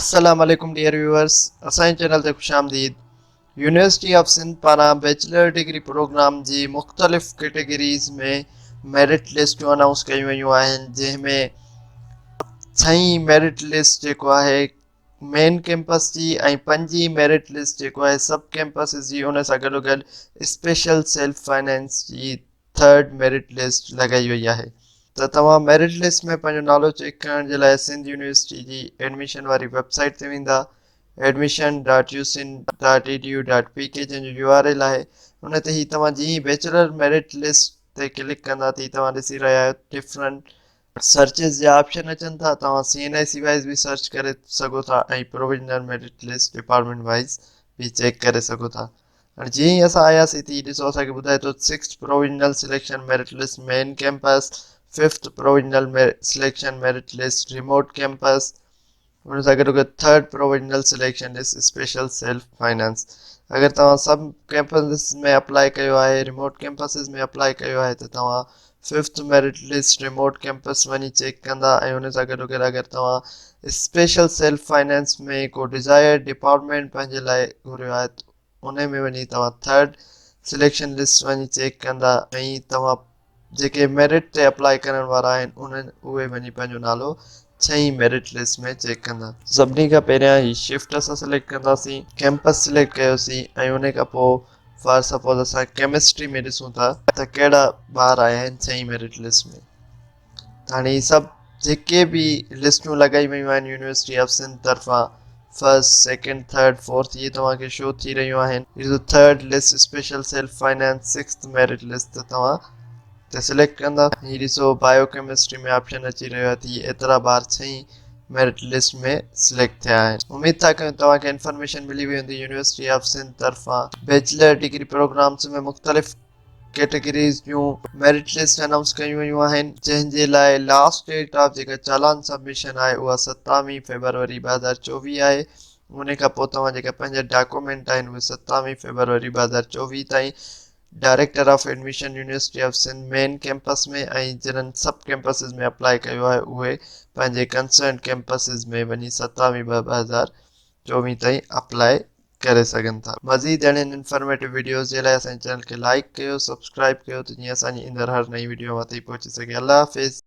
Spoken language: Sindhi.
السلام عليڪم ڊيئر ويورس، اسان جي چينل تي خوش آمديد. يونيورسٽي آف سنڌ پاران بيچلر ڊگري پروگرام جي مختلف ڪيٽيگريز ۾ ميرٽ لسٽون انائونس ڪيون ويون آهن، جنهن ۾ ڇهين ميرٽ لسٽ جيڪو آهي مين ڪيمپس جي ۽ پنجين ميرٽ لسٽ جيڪو آهي سب ڪيمپسز جي، ان سان گڏوگڏ اسپيشل سيلف فائنانس جي ٿرڊ ميرٽ لسٽ لڳائي وئي آهي. ته توهان ميرٽ لسٽ ۾ پنهنجو نالو چيڪ ڪرڻ جي لاء سنڌ يونيورسٽي جي ايڊميشن واري ويب سائيٽ تي ويندا، admission dot U Sindh dot E D U dot P K جنهن جو يو آر ايل آهي. ان تي هي توهان جيئن ئي بيچلر ميرٽ لسٽ تي ڪلڪ ڪندا ته هي توهان ڏسي رهيا آهيو ڊفرنٽ سرچز جا آپشن اچن ٿا. توهان سي اين آء سي وائز به سرچ ڪري سگهو ٿا ۽ provisional merit list department wise به چيڪ ڪري سگهو ٿا. هاڻي جيئن ئي اسان آياسين ته هي ڏسو اسان کي ٻڌائي ٿو sixth provisional selection merit list main campus, fifth provisional selection merit list remote campus, ان سان گڏو گڏ third provisional selection list special self finance. اگر توهان سب ڪيمپسز ۾ اپلائي ڪيو آهي، ريموٽ ڪيمپسز ۾ اپلائي ڪيو آهي ته توهان fifth merit list remote campus وڃي چيڪ ڪندا ۽ ان سان گڏو گڏ اگر توهان اسپيشل سيلف فائنانس ۾ ڪو ڊزائرڊ ڊپارٽمينٽ پنهنجي لاء گهريو آهي ته انهي ۾ وڃي توهان ٿرڊ سليڪشن لسٽ وڃي چيڪ ڪندا ۽ توهان جيڪي ميرٽ تي اپلائي ڪرڻ وارا آهن انهن اهي وڃي پنهنجو نالو ڇهين ميرٽ لسٽ ۾ چيڪ ڪندا. سڀني کان پهريان هي شفٽ اسان سليڪٽ ڪنداسين، ڪيمپس سليڪٽ ڪيوسين ۽ انهي کان پوء فار سپوز اسان ڪيمسٽري ۾ ڏسون ٿا ته ڪهڙا ٻار آيا آهن ڇهين ميرٽ لسٽ ۾. هاڻي هي سڀ جيڪي به لسٽون لڳائي ويون آهن يونيورسٽي آف سنڌ طرفان فرسٽ، سيڪنڊ، ٿرڊ، فورٿ، اهي توهان کي شو ٿي رهيون آهن. هي third list special self finance sixth merit list ته توهان تي سليڪٽ ڪندا. هي ڏسو بايو ڪيمسٽري ۾ آپشن اچي رهيو آهي ته هي ايترا ٻار ڇهين ميرٽ لسٽ ۾ سليڪٽ ٿيا آهن. اميد ٿا ڪيون توهان کي انفارميشن ملي وئي هوندي. يونيورسٽي آف سنڌ طرفان بيچلر ڊگري پروگرامز ۾ مختلف ڪيٽيگريز جون ميرٽ لسٽ انائونس ڪيون ويون آهن، جنهن جي لاء لاسٽ ڊيٽ آف جيڪا چالان سبمشن آهي اها 27 فيبروري 2024 آهي. ان کان پوء توهان جيڪا پنهنجا ڊاڪومينٽ آهن اهي 27 فيبروري 2024 تائين director of admission university of Sindh main campus ۾ ۽ جنھن سب ڪيمپسز ۾ اپلائي ڪيو آهي اهي پنهنجي ڪنسرنڊ ڪيمپسز ۾ وڃي 27 ٻه 2024 تائين اپلائي ڪري سگهن ٿا. مزيد اهڙين انفارميٽو وڊيوز جي لاء اسان جي چينل کي لائيڪ ڪيو، سبسڪرائيب ڪيو ته جيئن اسان جي ايندڙ هر نئين وڊيو اوهان تائين پهچي سگهي. الله حافظ.